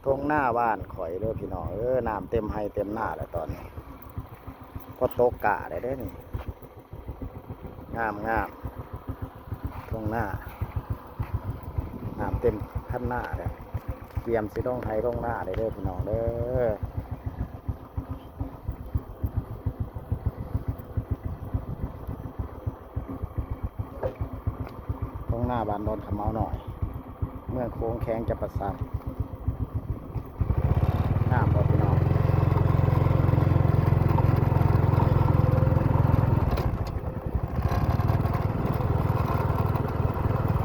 ທົ່ງນາບ້ານຂ້ອຍເດີພີ່ນ້ອງເອີຍ ນ້ຳເຕັມໄຮ່ເຕັມນາແລ້ວຕອນນີ້ ພໍຕົກກ້າແລ້ວເດ້ນີ້ ງາມໆ ທົ່ງນາ ນ້ຳເຕັມຄັນນາແລ້ວ ກຽມຊິລົງໄຮ່ລົງນາແລ້ວເດີພີ່ນ້ອງເດີ. ທົ່ງນາບ້ານດອນຂະເໝົານ້ອຍ ເມືອງໂຂງ ແຂວງຈຳປາສັກ ງາມບໍ່ພີ່ນ້ອງ?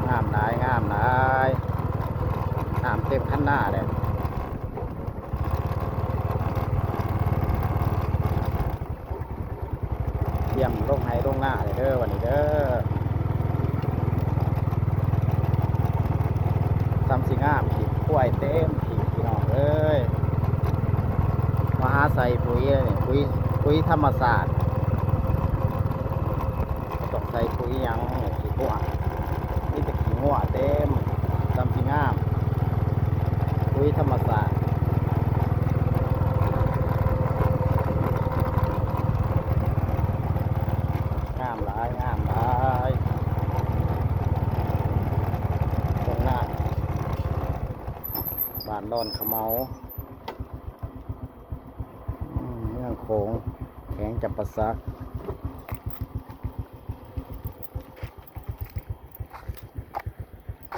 ງາມຫຼາຍ ງາມຫຼາຍ ນ້ຳເຕັມຄັນນາແລ້ວ. ກຽມລົງໄຮ່ລົງນາເດີ ບັດນີ້ເດີ ສ່ຳຊິງາມ ຂີ້ຄວາຍເຕັມທີ່ ພີ່ນ້ອງເອີຍ ມາຫາໃສ່ປຸຍນີ້ ປຸຍ ປຸຍທຳມະຊາດ ບໍ່ຕ້ອງໃສ່ປຸຍຫຍັງ ຂີ້ຄວາຍ ມີແຕ່ຂີ້ງົວເຕັມ ສ່ຳຊິງາມ ປຸຍທຳມະຊາດ ງາມຫຼາຍ ງາມຫຼາຍ ທົ່ງນາບ້ານດອນຂະເໝົາ ເມືອງໂຂງ ແຂວງຈຳປາສັກ.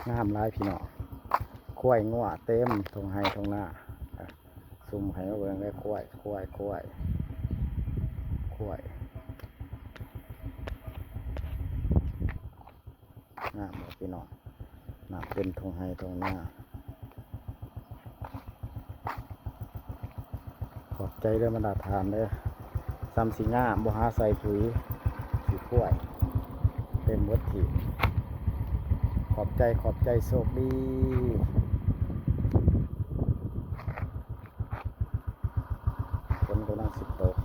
ງາມຫຼາຍພີ່ນ້ອງ ຄວາຍງົວເຕັມທົ່ງໄຮ່ທົ່ງນາ ຊຸມໃຫ້ມາເບິ່ງເດີ ຄວາຍ ຄວາຍ ຄວາຍ ຄວາຍ ງາມບໍ່ພີ່ນ້ອງ? ນ້ຳເຕັມທົ່ງໄຮ່ທົ່ງນາ. ຂອບໃຈເດີບັນດາທ່ານເດີ ສ່ຳຊິງາມ ບໍ່ຫາໃສ່ປຸຍ ຂີ້ຄວາຍເຕັມເບິດທີ່. ຂອບໃຈ ຂອບໃຈ ໂຊກດີ. ຝົນກຳລັງຊິຕົກ